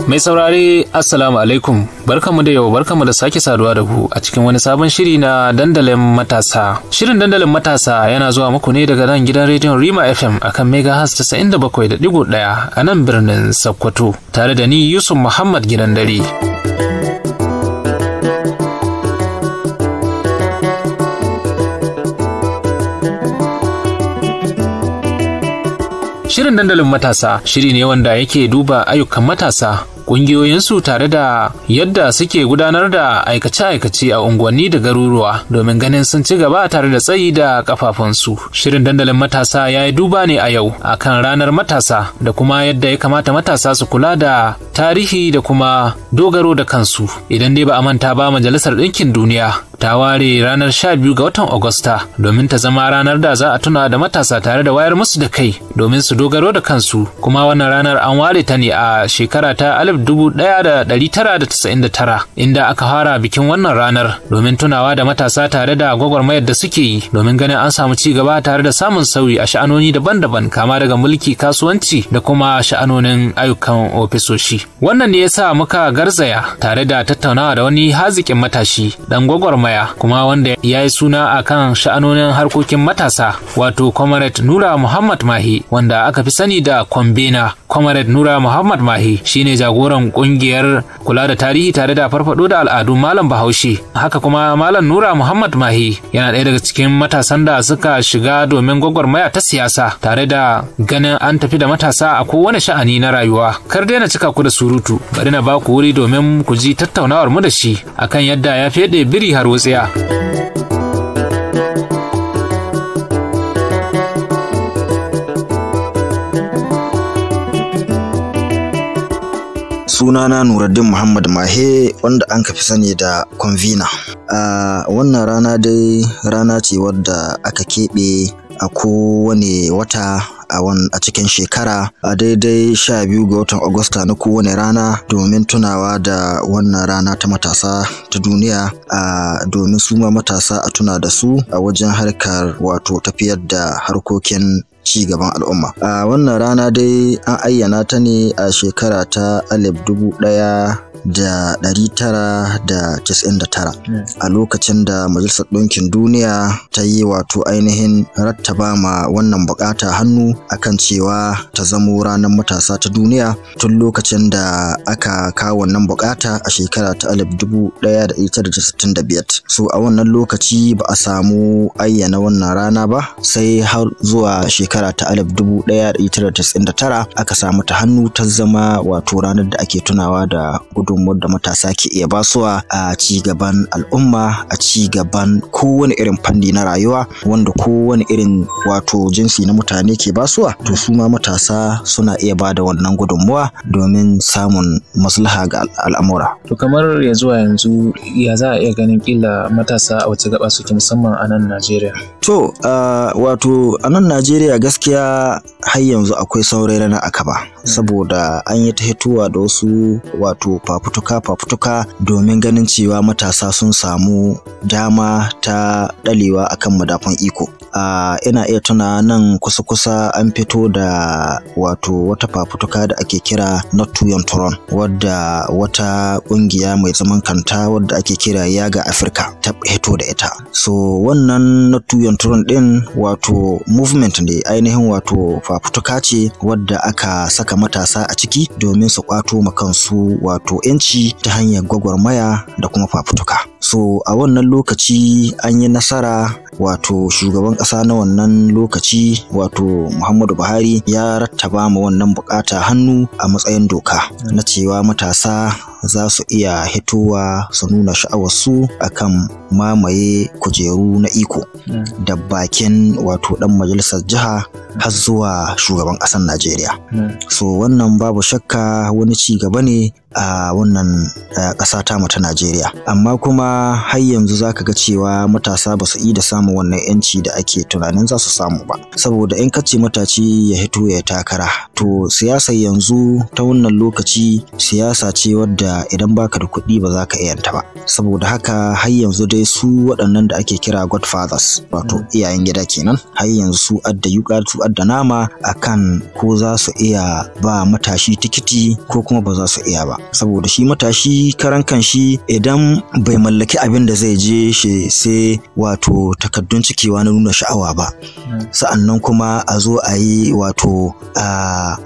Mai saurare, Assalamu alaikum, barkamu da yau, barkamu da sake saduwa da ku a cikin wani sabon shiri na Dandalin Matasa. Shirin Dandalin Matasa yana zuwa muku ne daga nan gidan rediyon Rima FM akan Megahertz 97.1 a nan birnin Sokoto, tare da ni Yusuf Muhammad Gidan Dare. Shirin Dandalin Matasa shiri ne wanda yake duba ayyukan matasa, ƙungiyoyinsu, tare da yadda suke gudanar da aikace-aikace a unguwanni da garuruwa domin ganin sun ci gaba tare da tsayi da kafafunsu. Shirin Dandalin Matasa ya yi duba ne a yau akan ranar matasa da kuma yadda ya kamata matasa su kula da tarihi da kuma dogaro da kansu. Idan dai ba a manta ba, Majalisar Ɗinkin Duniya ta ware ranar 12 ga watan Agusta domin ta zama ranar da za a tuna da matasa tare da wayar musu da kai domin su dogaro da kansu. Kuma wannan ranar an ware ta ne a shekara ta 1999, inda aka fara bikin wannan ranar domin tunawa da matasa tare da gwagwarmayar da suke yi domin ganin an samu ci gaba tare da samun sauyi a sha'anoni daban-daban, kama daga mulki, kasuwanci da kuma sha'anonin ayyukan ofisoshi. Wannan ne yasa muka garzaya tare da tattaunawa da wani haziƙin matashi dan gwagwarmaya, kuma wanda ya yi suna a kan sha'anonin harkokin matasa, wato Comrade Nura Muhammad Mahi, wanda aka fi sani da Kwambena. Comrade Nura Muhammad Mahi shine jagoran kungiyar kula da tarihi tare da farfado da al'adun Malam Bahaushe. Haka kuma Malam Nura Muhammad Mahi yana ɗaya daga cikin matasan da suka shiga domin gwagwarmaya ta siyasa tare da ganin an tafi da matasa a kowane sha'ani na rayuwa. Kar daina cika ku da surutu, bari na ba ku wuri domin ku ji tattaunawar mu da shi akan yadda ya feɗe biri har wutsiya. Sunana Nuruddin Muhammad Mahe, wanda an fi sani da Convener. A wannan rana dai rana ce wadda aka keɓe a kowane wata a cikin shekara, a daidai 12 ga watan Agusta na kowane rana, domin tunawa da wannan rana ta matasa ta duniya, a domin su ma matasa a tuna da su a wajen harkar wato tafiyar da harkokin ci gaban al'umma. A wannan rana dai an ayyana ta ne a shekara ta 1999, a lokacin da Majalisar Ɗinkin Duniya ta yi wato ainihin rattaba ma wannan bukata hannu akan cewa ta zamo ranar matasa ta duniya, tun lokacin da aka kawo wannan bukata a shekara ta 1965. So a wannan lokaci ba a samu ayyana wannan rana ba sai har zuwa shekara ta 1999 aka samu ta hannu, ta zama wato ranar da ake tunawa da gudunmuwar da matasa ke iya basuwa a ci gaban al'umma, a ci gaban kowane irin fanni na rayuwa, wanda kowane irin wato jinsi na mutane ke basuwa, to su ma matasa suna iya ba da wannan gudunmuwa domin samun maslaha ga al'amura. To kamar ya zuwa yanzu, ya za a iya ganin kila matasa a wace gaba suke, musamman a nan Najeriya? To wato a nan Najeriya gaskiya har yanzu akwai saurai rana akaba, saboda an yi ta hitowa da wasu wato fafutuka fafutuka domin ganin cewa matasa sun samu dama ta ɗalewa akan madafun iko. Ina iya tuna nan kusa-kusa an fito da wato wata fafutuka da ake kira Not Too Young to Run, wadda wata ƙungiya mai zaman kanta wadda ake kira Yaga Africa ta hito da ita. So wannan Not Too Young to Run ɗin wato movement ne, ainihin wato fafutuka ce wadda aka saka matasa a ciki domin su kwato ma kansu wato 'yanci ta hanyar gwagwarmaya da kuma fafutuka. So a wannan lokaci an yi nasara, wato shugaban ƙasa na wannan lokaci, wato Muhammadu Buhari, ya rattaba ma wannan bukata hannu a matsayin doka na cewa matasa za su iya hitowa su nuna sha'awarsu akan mamaye kujeru na iko, da bakin wato dan majalisar jiha har zuwa shugaban ƙasar Najeriya. So wannan babu shakka wani ci gaba ne a wannan ƙasa ta ta Najeriya. Amma kuma har yanzu za ka ga cewa matasa ba su yi da samun wannan 'yanci da ake tunanin za su samu ba. Saboda in kace matashi ya hito ya takara, to siyasar yanzu ta wannan lokaci siyasa ce wadda idan baka da kuɗi ba za ka iya ta ba. Saboda haka har yanzu dai su waɗannan da ake kira godfathers, wato iyayen gida kenan, har yanzu su adda yuƙa, su adda nama akan ko za su iya ba matashi tikiti ko kuma ba za su iya ba. Saboda shi matashi karan kanshi idan bai mallaki abin da zai je shi sai wato takaddun cikewa na nuna sha'awa ba. Sa'annan kuma a zo a yi wato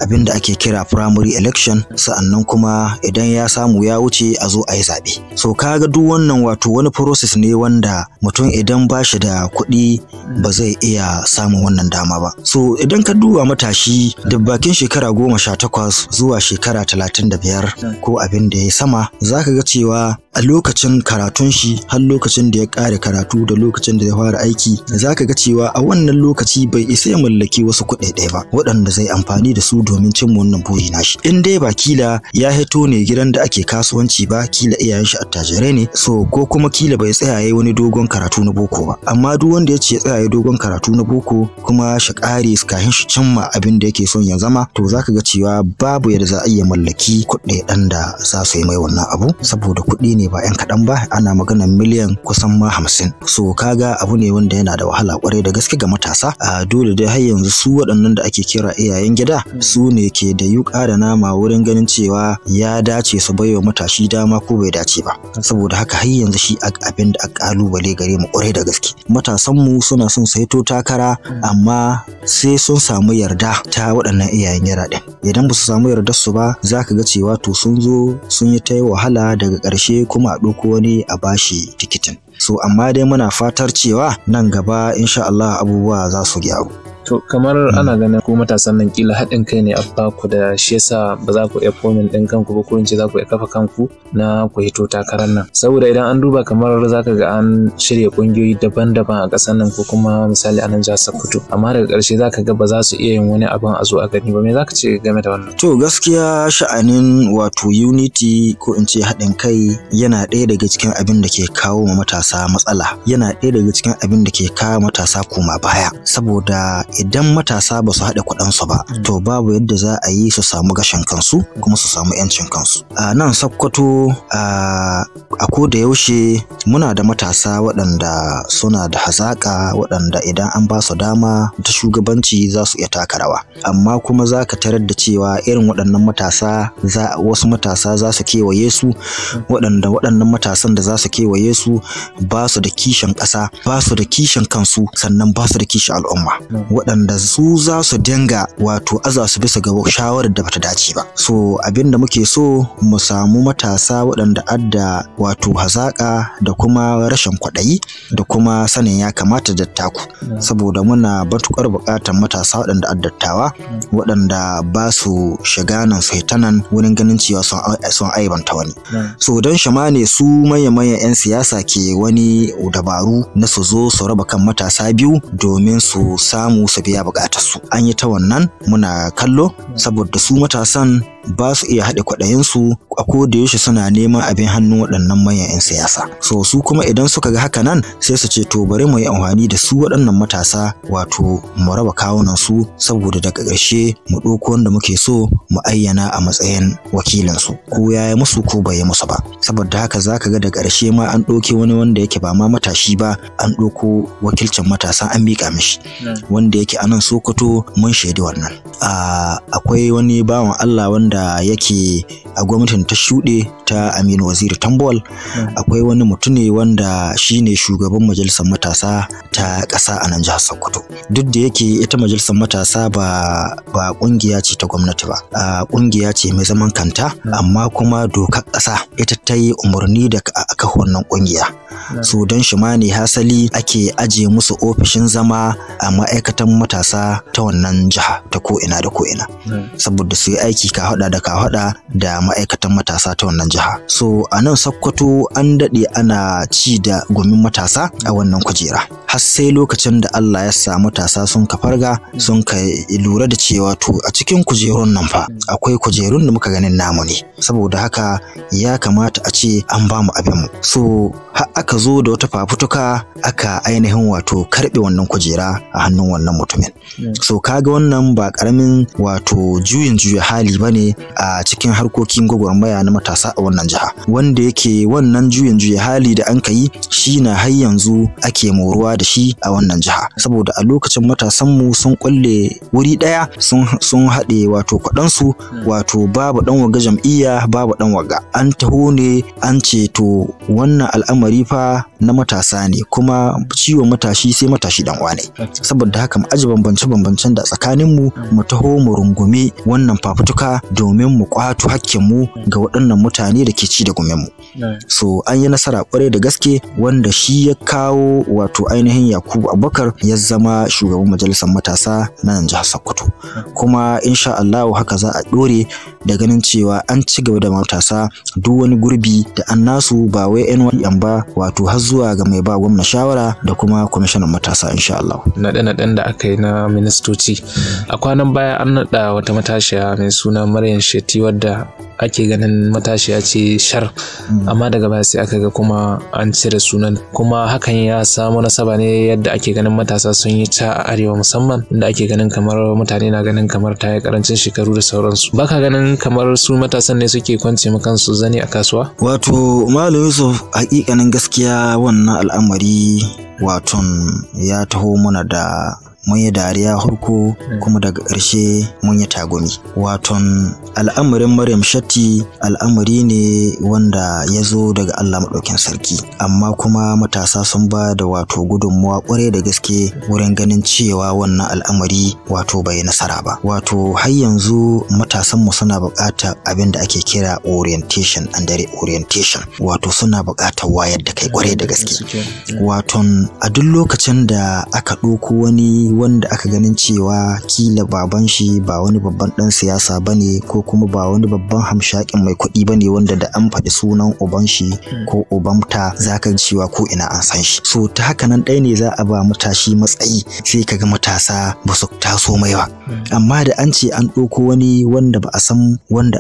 abin da ake kira primary election, sa'annan kuma idan ya samu ya wuce a zo a yi zaɓe. So kaga duk wannan wato wani process ne wanda mutum idan ba shi da kuɗi ba zai iya samun wannan dama ba. So idan ka duba matashi da bakin shekara 18 zuwa shekara 35 ko abin da ya sama, za ka ga cewa a lokacin karatun shi har lokacin da ya ƙare karatu da lokacin da ya fara aiki, za ka ga cewa a wannan lokaci bai isa ya mallaki wasu kuɗaɗe ba waɗanda zai amfani da su domin cin wannan buri nashi. In dai ba kila ya hito ne gidan da ake kasuwanci ba, kila iyayen shi attajirai ne, so ko kuma kila bai tsaya yayi wani dogon karatu na boko ba. Amma duk wanda ya ce tsaya yayi dogon karatu na boko kuma shi ƙare kafin shi cimma abin da yake son ya zama, to za ka ga cewa babu yadda za a iya mallaki kuɗaɗen da za su yi mai wannan abu, saboda kuɗi ne ba 'yan kaɗan ba, ana maganar miliyan kusan ma 50. So kaga abu ne wanda yana da wahala kwarai da gaske ga matasa. A dole dai har yanzu su waɗannan da ake kira iyayen gida su ne ke da yuƙa da nama wurin ganin cewa ya dace su baiwa matashi dama ko bai dace ba. Saboda haka har yanzu shi abin da a ƙalubale gare mu kwarai da gaske. Matasan mu suna son su hito takara, amma sai sun samu yarda ta waɗannan iyayen gida ɗin. Idan ba su samu yardar su ba, za ka ga cewa to sun zo sun yi ta wahala, daga ƙarshe kuma a ɗauko wani a bashi tikitin. So amma dai muna fatar cewa nan gaba insha Allah abubuwa za su gyaru. To kamar ana ganin ku matasan nan kila haɗin kai ne a baku da shi yasa ba za ku iya fomin ɗin kanku ba, ko in ce za ku iya kafa kanku na ku hito takarar nan. Saboda idan an duba kamar za ka ga an shirya ƙungiyoyi daban-daban a ƙasar nan ko kuma misali a nan jihar Sokoto, amma daga ƙarshe za ka ga ba za su iya yin wani abin a zo a gani ba. Me za ka ce game da wannan? To gaskiya sha'anin wato unity ko in ce haɗin kai yana ɗaya daga cikin abin da ke kawo ma matasa matsala, yana ɗaya daga cikin abin da ke kawo matasa koma baya. Saboda idan matasa ba su haɗa kuɗinsu ba, to babu yadda za a yi su samu gashin kansu kuma su samu 'yancin kansu. A nan Sokoto a ko da yaushe muna da matasa waɗanda suna da hazaƙa, waɗanda idan an ba su dama ta shugabanci za su iya taka rawa. Amma kuma za ka tarar da cewa irin waɗannan matasa wasu matasa za su kewaye su, waɗanda waɗannan matasan da za su kewaye su ba su da kishin ƙasa, ba su da kishin kansu, sannan ba su da kishin al'umma. Waɗanda su za su dinga wato aza su bisa ga shawarar da bata dace ba. So abin da muke so mu samu matasa waɗanda adda wato hazaƙa da kuma rashin kwaɗayi da kuma sanin ya kamata da taku. Saboda muna matuƙar buƙatar matasa waɗanda addattawa, waɗanda ba su shiga nan su hita nan wurin ganin cewa sun aibanta wani. So don shama ne su manya-manyan 'yan siyasa ke wani dabaru na su zo su raba kan matasa biyu domin su samu su biya bukatarsu. An yi ta wannan muna kallo, saboda su matasan ba su iya haɗe kwaɗayinsu, a koda yaushe suna neman abin hannun waɗannan manyan 'yan siyasa. So su kuma idan suka ga haka nan sai su ce to bari mu yi amfani da su waɗannan matasa wato mu raba kawunan su, saboda daga ƙarshe mu ɗauko wanda muke so mu ayyana a matsayin wakilinsu, ko ya yi musu ko bai yi musu ba. Saboda haka za ka ga da ƙarshe ma an ɗauke wani wanda yake ba ma matashi ba, an ɗauko wakilcin matasa an miƙa mishi. Wanda yake a nan Sokoto mun shaidi wannan. Akwai wani bawan Allah wanda yake a gwamnatin ta shuɗe ta Aminu Waziri Tambuwal, akwai wani mutum ne wanda shine shugaban majalisar matasa ta ƙasa a nan jihar Sokoto. Duk da yake ita majalisar matasa ba ƙungiya ce ta gwamnati ba, ƙungiya ce mai zaman kanta, amma kuma dokar ƙasa ita ta yi umarni da aka wannan ƙungiya. So don shi ma ne hasali ake ajiye musu ofishin zama a ma'aikatan matasa ta wannan jiha ta ko'ina da ko'ina, saboda su yi aiki ka haɗa da ma'aikatan matasa ta wannan jiha. So a nan Sokoto an daɗe ana ci da gumin matasa a wannan kujera, har sai lokacin da Allah ya sa matasa sun ka farga, sun ka lura da cewa to a cikin kujerun nan fa akwai kujerun da muka ganin namu ne, saboda haka ya kamata a ce an ba mu abin mu. So har aka zo da wata fafutuka aka ainihin wato karɓe wannan kujera a hannun wannan mutumin. So kaga wannan ba karamin wato juyin juya hali bane a cikin harkokin gwagwarmaya na matasa a wannan jiha, wanda yake wannan juyin juya hali da an kai shi na har yanzu ake moruwa da shi a wannan jiha. Saboda a lokacin matasanmu sun kulle wuri ɗaya, sun haɗe wato kwaɗansu, wato babu ɗan waga jam'iyya babu ɗan waga. An taho ne an ce to wannan al'amari fa na matasa ne, kuma ciwon matashi sai matashi dan uwa ne. Saboda haka mu aji bambance bambancen da tsakaninmu, mu taho mu rungume wannan fafutuka domin mu kwato hakkinmu ga waɗannan mutane da ke ci da guminmu. So an yi nasara kwarai da gaske, wanda shi ya kawo wato ainihin Yakubu Abubakar ya zama shugaban majalisar matasa na nan jihar Sokoto. Kuma insha Allah haka za a ɗore da ganin cewa an ci gaba da matasa duk wani gurbi da an nasu, ba wai NYM ba, wato har zuwa ga mai ba gwamna shawara da kuma kwamishinan matasa insha Allah. Naɗe-naɗen da aka yi na ministoci a kwanan baya, an naɗa wata matashiya mai suna Maryam Shetty, wadda ake ganin matashiya ce shar, amma daga baya sai aka ga kuma an cire sunan. Kuma hakan ya samu nasaba ne yadda ake ganin matasa sun yi ca a arewa, musamman inda ake ganin kamar mutane na ganin kamar ta yi karancin shekaru da sauransu. Baka ganin kamar su matasan ne suke kwance ma kansu zani a kasuwa? Wato Malam Yusuf, hakikanin gaskiya wannan al'amari waton ya taho mana da mun yi dariya harko, kuma daga ƙarshe mun yi tagumi. Waton al'amarin Maryam Shetty al'amari ne wanda ya zo daga Allah maɗaukin sarki, amma kuma matasa sun ba da wato gudunmuwa ƙwarai da gaske wurin ganin cewa wannan al'amari wato bai nasara ba. Wato har yanzu matasanmu suna buƙatar abin da ake kira orientation and reorientation, wato suna buƙatar wayar da kai ƙwarai da gaske. Waton a duk lokacin da aka ɗauko wani wanda aka ganin cewa kila baban shi ba wani babban ɗan siyasa bane, ko kuma ba wani babban hamshakin mai kuɗi bane, wanda da an faɗi sunan uban shi ko ubanta zaka cewa ko ina an san shi. So ta haka nan ɗaya ne za a ba matashi matsayi, sai kaga matasa ba su taso mai ba. Amma da an ce an ɗauko wani wanda ba a san wanda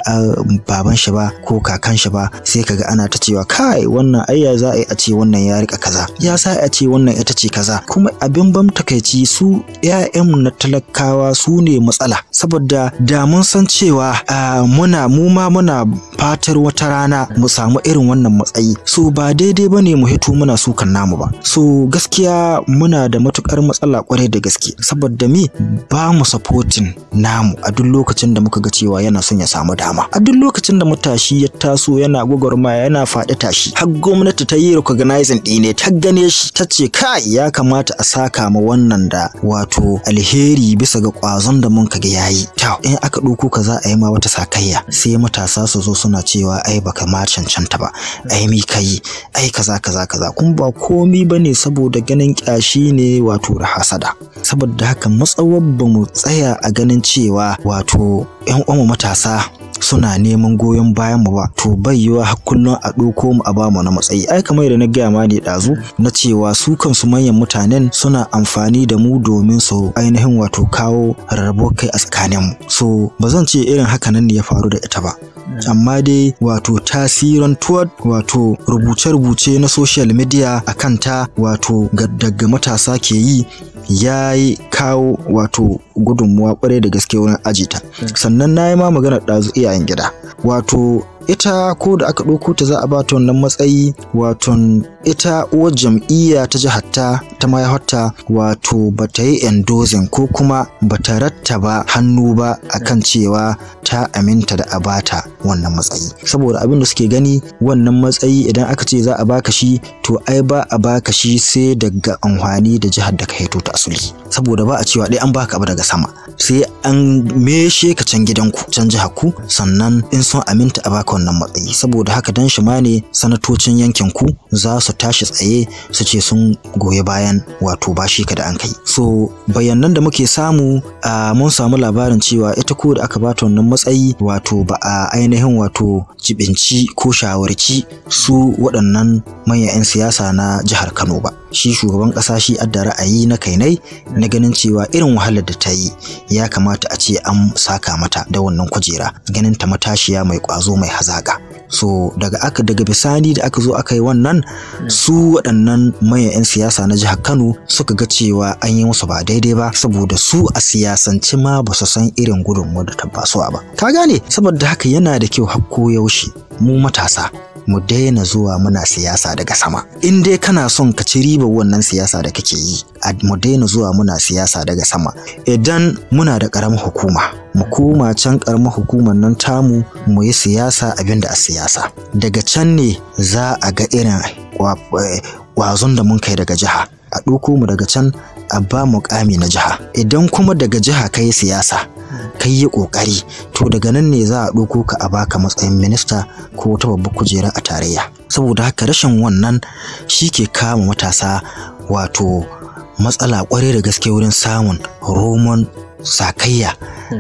baban shi ba ko kakan shi ba, sai kaga ana ta cewa kai wannan ai ya za a yi a ce wannan ya rika kaza, ya sa a ce wannan ita ce kaza. Kuma abin ban takaici, su 'ya'yanmu na talakawa su ne matsala, saboda da mun san cewa muna mu ma muna fatar wata rana mu samu irin wannan matsayi, so ba daidai ba ne mu hito muna sukan namu ba. So gaskiya muna da matukar matsala kwarai da gaske, saboda mi ba mu supporting namu a duk lokacin da muka ga cewa yana son ya samu dama. A duk lokacin da matashi ya taso yana gwagwarmaya yana faɗi tashi, har gwamnati ta yi recognizing ɗi ne, ta gane shi, ta ce kai ya kamata a saka ma wannan da wato alheri bisa ga ƙwazon da mun kaga yayi. Ta in aka ɗauko ka za a yi ma wata sakayya, sai matasa su zo suna cewa ai baka ma cancanta ba, ai mi kai, ai kaza kaza kaza. Kun ba komi bane saboda ganin ƙyashi ne wato da hasada. Saboda haka matsawar ba mu tsaya a ganin cewa wato ƴan uwanmu matasa suna neman goyon bayan mu ba, to bai yiwa har kullum a ɗauko mu a bamu na matsayi. Ai kamar yadda na gaya ma ne ɗazu na cewa su kansu manyan mutanen suna amfani da mu domin su ainihin wato kawo rarrabuwar kai a tsakanin mu. So ba zan ce irin haka nan ne ya faru da ita ba, amma dai wato tasirantuwar wato rubuce-rubuce na social media a kanta wato daga matasa ke yi ya yi kawo wato gudunmuwa kwarai da gaske wurin ajita. Sannan na yi ma magana ɗazu iyayen gida, wato ita ko da aka ɗauko ta za a bata wannan matsayi, waton ita uwar jam'iyya ta jihar ta ta mayahatta wato bata yi endorsing ko kuma bata rattaba hannu ba akan cewa ta aminta da a bata wannan matsayi. Saboda abin da suke gani, wannan matsayi idan aka ce za a baka shi, to ai ba a baka shi sai daga amfani da jihar da ka hito ta asali. Saboda ba a cewa dai an baka abu daga sama, sai an meshe ka can gidanku, can jihar ku, sannan in sun aminta a baka wannan matsayi. Saboda haka dan shi ma ne sanatocin yankin ku za su tashi tsaye su ce sun goyi bayan wato bashi ka da an kai. So bayanan da muke samu, mun samu labarin cewa ita ko da aka bata wannan matsayi wato ba a ainihin wato jibinci ko shawarci su waɗannan manyan 'yan siyasa na jihar Kano ba. Shi shugaban ƙasa shi adda ra'ayi na kainai na ganin cewa irin wahalar da ta yi ya kamata a ce an saka mata da wannan kujera, ganin ta matashiya mai ƙwazo mai hazaƙa. So daga bisani da aka zo aka yi wannan, su waɗannan manyan 'yan siyasa na jihar Kano suka ga cewa an yi musu ba daidai ba, saboda su a siyasance ma ba su san irin gudunmuwar da ta basuwa ba. Ka gane? Saboda haka yana da kyau har koyaushe mu matasa mu daina zuwa muna siyasa daga sama. In dai kana son ka ci ribar wannan siyasa da kake yi, mu daina zuwa muna siyasa daga sama. Idan muna da ƙaramar hukuma, mu koma can ƙaramar hukumar nan tamu mu yi siyasa abin da a siyasa. Daga can ne za a ga irin ƙwazon da mun kai daga jiha. A ɗauko mu daga can a ba mu ƙami na jiha. Idan kuma daga jiha ka yi siyasa, ka yi ƙoƙari, to daga nan ne za a ɗauko ka a baka matsayin minista ko wata babbar kujera a tarayya. Saboda haka rashin wannan shi ke kama matasa wato matsala ƙwarai da gaske wurin samun romon sakayya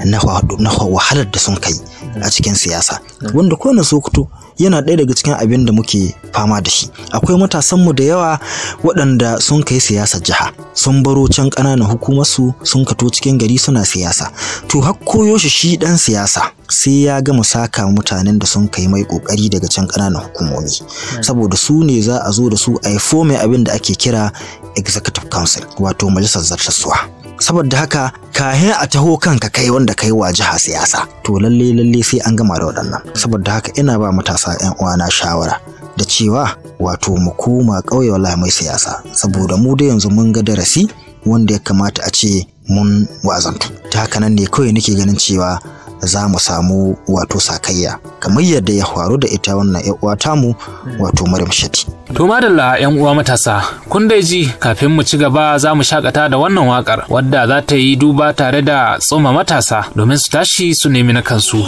na wahalar da sun kai a cikin siyasa. Wanda kowane Sokoto yana ɗaya daga cikin abin da muke fama da shi. Akwai matasanmu da yawa waɗanda sun kai siyasar jiha, sun baro can ƙananan hukumarsu sun kato cikin gari suna siyasa. To har koyo shi ɗan siyasa sai ya gama saka mutanen da sun kai mai ƙoƙari daga can ƙananan hukumomi, saboda su ne za a zo da su a yi fome abin da ake kira executive council, wato majalisar zartaswa. Saboda haka kahin a taho kanka kai wanda kai wa jiha siyasa, to lalle lalle sai an gama da waɗannan. Saboda haka ina ba matasa ƴan uwana shawara da cewa wato mu koma ƙauye wallahi mai siyasa, saboda mu da yanzu mun ga darasi wanda ya kamata a ce mun wa'azantu. Ta haka nan ne kawai nake ganin cewa za mu samu wato sakayya kamar yadda ya faru da ita wannan ƴan uwa tamu wato Maryam Shetty. To madalla ƴan uwa matasa, kun dai ji kafin mu ci gaba za mu shakata da wannan wakar wadda za ta yi duba tare da tsoma matasa domin su tashi su nemi na kansu.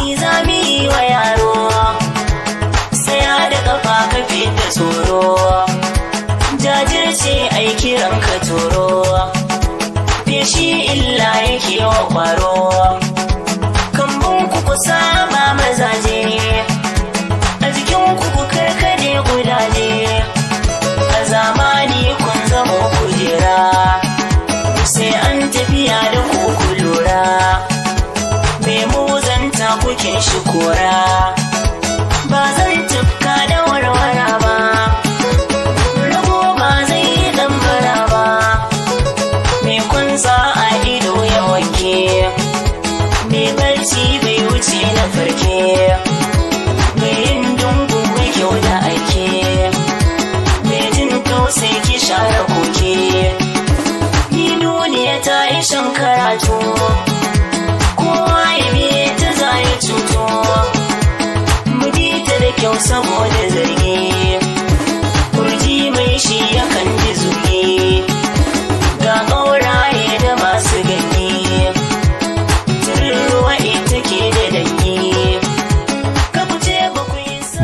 Jajirce aiki ranka toro, feshi illa yake wa kwaro. Ku saba mazaje a jikin ku ku karkade gudaje, a zamani kun zama kujera, sai an tafiya da ku ku lura, me muzanta kuke shi kora, ba zan tufka da warwara ba, rago ba zai yi dambara ba, me kunsa a ido ya wanke, me barci bai wuce na farke, mai yin dungu mai kyau da aike, mai jin tausayi ki share koke, ni duniya ta yi shan karatu, kowa ya biye ta za ya cuto, mu ji ta da kyau saboda zargi, kurji mai shi yakan ji zugi, ga ƙauraye da masu ganye.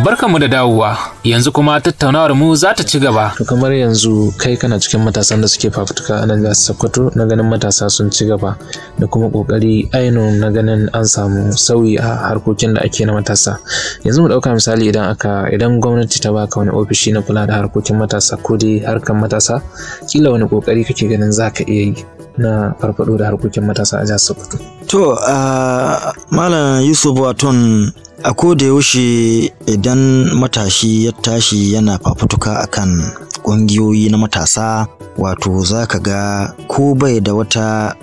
Barkanmu da dawowa, yanzu kuma tattaunawar mu za ta ci gaba. To kamar yanzu kai kana cikin matasan da suke fafutuka a nan jihar Sokoto na ganin matasa sun ci gaba da kuma kokari ainun na ganin an samu sauyi a harkokin da ake na matasa. Yanzu mu dauka misali idan gwamnati ta baka wani ofishi na kula da harkokin matasa ko dai harkan matasa, kila wani kokari kake ganin zaka iya yi na farfado da harkokin matasa a jihar Sokoto? To Malam Yusuf, waton a koda yaushe idan matashi ya tashi yana fafutuka akan ƙungiyoyi na matasa, wato za ka ga ko bai da wata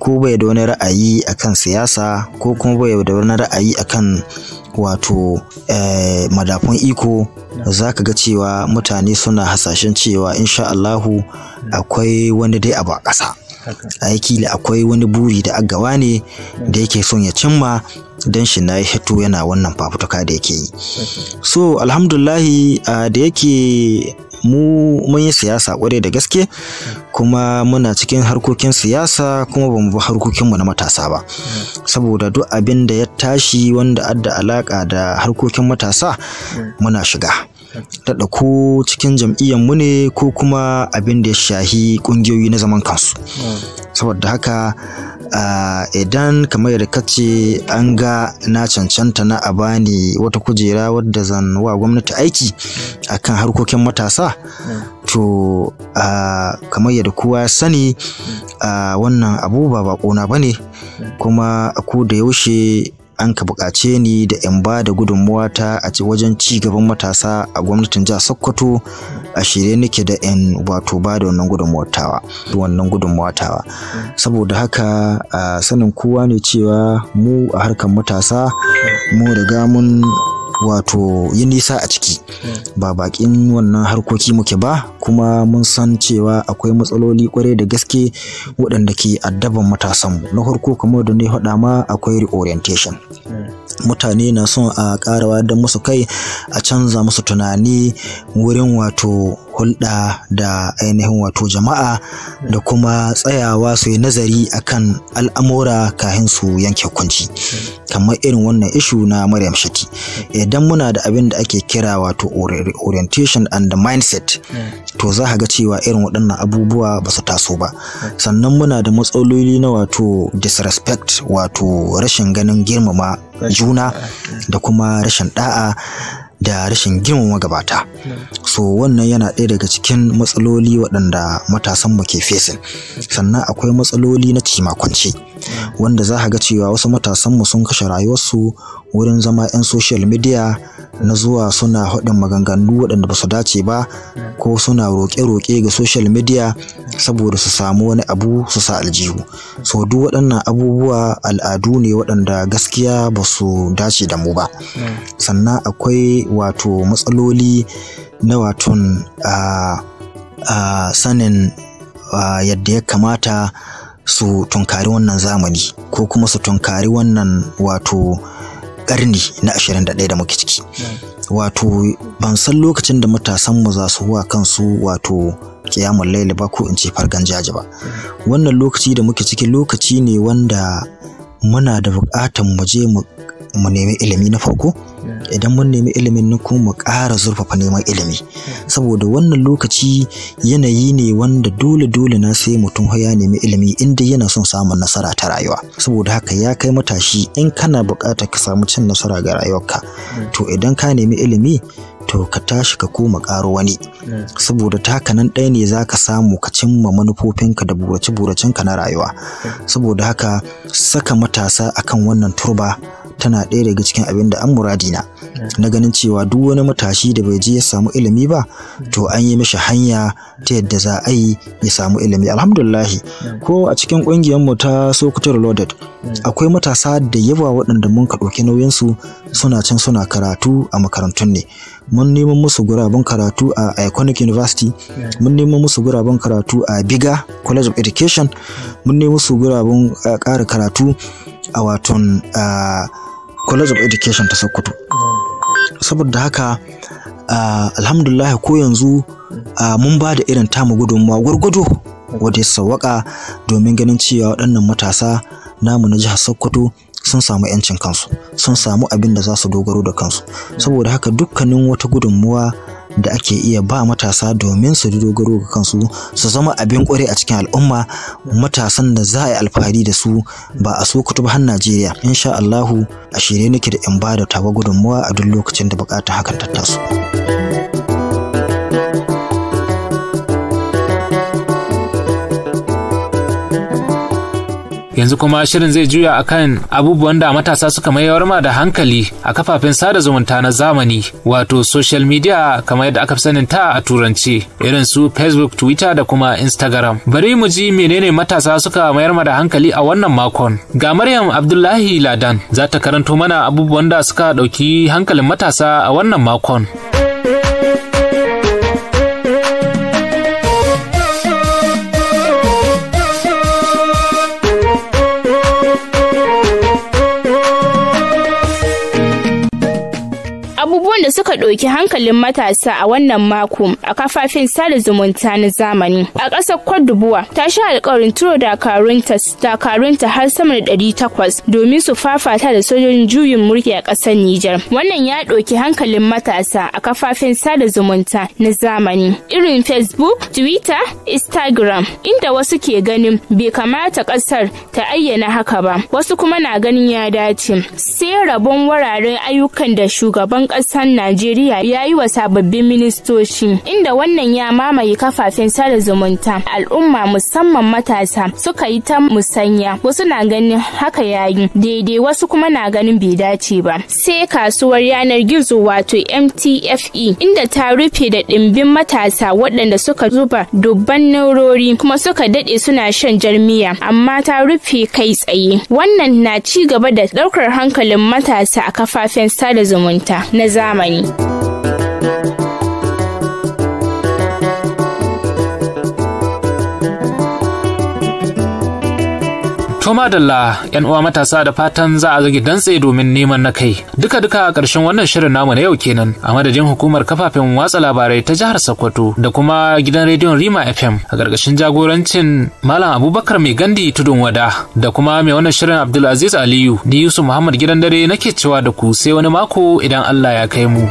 ko bai da wani ra'ayi akan siyasa ko kuma bai da wani ra'ayi akan wato madafun iko, za ka ga cewa mutane suna hasashen cewa insha Allahu akwai wani dai abu a ƙasa. Aiki akwai wani buri da agawa ne da yake son ya cimma, don shi na hito yana wannan fafutuka da yake yi. So alhamdulahi da yake mu mun yi siyasa kwarai da gaske, kuma muna cikin harkokin siyasa, kuma bamu bi harkokinmu na matasa ba, saboda duk abin da ya tashi wanda adda alaka da harkokin matasa muna shiga. Daɗa ko cikin jam'iyyar mu ne ko kuma abin da ya shahi ƙungiyoyi na zaman kansu. Saboda haka idan kamar yadda kace an ga na cancanta na a bani wata kujera wadda zan wa gwamnati aiki akan harkokin matasa, to kamar yadda kowa ya sani wannan abu ba baƙona bane, kuma a ko da yaushe an ka buƙace ni da in ba da gudunmuwa ta a wajen ci gaban matasa a gwamnatin jihar Sokoto, a shirye nake da in wato ba da wannan gudunmuwar tawa wannan gudunmuwa tawa. Saboda haka sanin kowa ne cewa mu a harkar matasa mu riga mun wato yi nisa a ciki, ba bakin wannan harkoki muke ba, kuma mun san cewa akwai matsaloli kwarai da gaske waɗanda ke addaban matasanmu. Na farko, kamar da ni faɗa ma, akwai reorientation. Mutane na son a ƙara wayar da musu kai, a canza musu tunani wurin wato hulɗa da ainihin wato jama'a, da kuma tsayawa su yi nazari akan al'amura kahin su yanke hukunci, kamar irin wannan issue na Maryam Shati. Idan muna da abin da ake kira wato orientation and the mindset, to za ka ga cewa irin waɗannan abubuwa ba su taso ba. Sannan muna da matsaloli na wato disrespect, wato rashin ganin girmama juna, da kuma rashin da'a, da rashin girmama gabata. So wannan yana ɗaya daga cikin matsaloli waɗanda matasanmu ke facing. Sannan akwai matsaloli na cimakwance, wanda za ka ga cewa wasu matasanmu sun kashe rayuwarsu wurin zama 'yan social media, na zuwa suna haɗin maganganu waɗanda ba su dace ba, ko suna roƙe-roƙe ga social media saboda su samu wani abu su sa aljihu. So duk waɗannan abubuwa al'adu ne waɗanda gaskiya ba su dace da mu ba. Sannan akwai wato matsaloli na waton sanin yadda ya kamata su tunkari wannan zamani, ko kuma su tunkari wannan wato ƙarni na 21 da muke ciki. Wato ban san lokacin da matasanmu za su wa kansu wato kiyamun laili ba, ko in ce fargan jaji ba. Wannan lokaci da muke ciki lokaci ne wanda muna da buƙatar mu je mu nemi ilimi na farko. Idan mun nemi ilimin nan, kuma mu ƙara zurfafa neman ilimi, saboda wannan lokaci yanayi ne wanda dole dole na sai mutum ya nemi ilimi inda yana son samun nasara ta rayuwa. Saboda haka, ya kai matashi, in kana buƙatar ka samu cin nasara ga rayuwarka, to idan ka nemi ilimi, to ka tashi ka koma ƙaro wani, saboda ta haka nan ɗaya ne za ka samu ka cimma manufofinka da burace-buracenka na rayuwa. Saboda haka, saka matasa akan wannan turba tana ɗaya daga cikin abin da an muradina na ganin cewa duk wani matashi da bai je ya samu ilimi ba, to an yi mishi hanya ta yadda za a yi ya samu ilimi. Alhamdulillahi, ko a cikin ƙungiyar mu ta Sokoto Reloaded akwai matasa da yawa waɗanda mun ka ɗauki nauyinsu, suna can suna karatu a makarantun ne. Mun neman musu guraben karatu a Iconic University, mun neman musu guraben karatu a Biga College of Education, mun neman musu guraben ƙara karatu a waton College of Education ta Sokoto. Saboda haka, alhamdulillah, ko yanzu mun ba da irin tamu gudunmawa gwargwado wadda ya sawwaka domin ganin cewa waɗannan matasa namu na jihar Sokoto sun samu 'yancin kansu, sun samu abin da za su dogaro da kansu. Saboda haka, dukkanin wata gudunmuwa da ake iya ba matasa domin su dogaro ga kansu, su zama abin kware a cikin al'umma, matasan da za a yi alfahari da su ba a Sokoto ba har Najeriya, insha Allahu a shirye nake da in ba da tawa gudunmuwa a duk lokacin da bukata hakan ta taso. Yanzu kuma shirin zai juya akan abubuwan da matasa suka mayar ma da hankali a kafafen sada zumunta na zamani, wato social media kamar yadda aka fi sanin ta a turanci, irin su Facebook, Twitter da kuma Instagram. Bari mu ji menene matasa suka mayar ma da hankali a wannan makon. Ga Maryam Abdullahi Ladan za ta karanto mana abubuwan da suka ɗauki hankalin matasa a wannan makon. Abubuwan da suka ɗauki hankalin matasa a wannan mako a kafafen sada zumunta na zamani. A ƙasar Cote d'Ivoire ta sha alƙawarin turo dakarunta har sama da 800 domin su fafata da sojojin juyin mulki a ƙasar Nijar. Wannan ya ɗauki hankalin matasa a kafafen sada zumunta na zamani irin Facebook, Twitter, Instagram, inda wasu ke ganin bai kamata ƙasar ta ayyana haka ba, wasu kuma na ganin ya dace. Sai rabon wuraren ayyukan da shugaban ƙasar Najeriya Najeriya ya yi wa sababbin ministoci, inda wannan ya mamaye kafafen sada zumunta. Al'umma musamman matasa suka yi ta musanya, wasu na ganin haka yayi daidai, wasu kuma na ganin bai dace ba. Sai kasuwar yanar gizo wato MTFE, inda ta rufe da ɗimbin matasa waɗanda suka zuba dubban naurori kuma suka daɗe suna shan jarmiya, amma ta rufe kai tsaye. Wannan na ci gaba da ɗaukar hankalin matasa a kafafen sada zumunta na zamani. To madalla yan uwa matasa, da fatan za a zage dantse domin neman na kai. Duka duka a ƙarshen wannan shirin namu na yau kenan, a madadin hukumar kafafen watsa labarai ta jihar Sokoto da kuma gidan rediyon Rima FM a ƙarƙashin jagorancin Malam Abubakar Mai Gandi Tudun Wada da kuma mai wannan shirin Abdulaziz Aliyu, ni Yusuf Muhammad Gidan Dare nake cewa da ku sai wani mako idan Allah ya kai mu.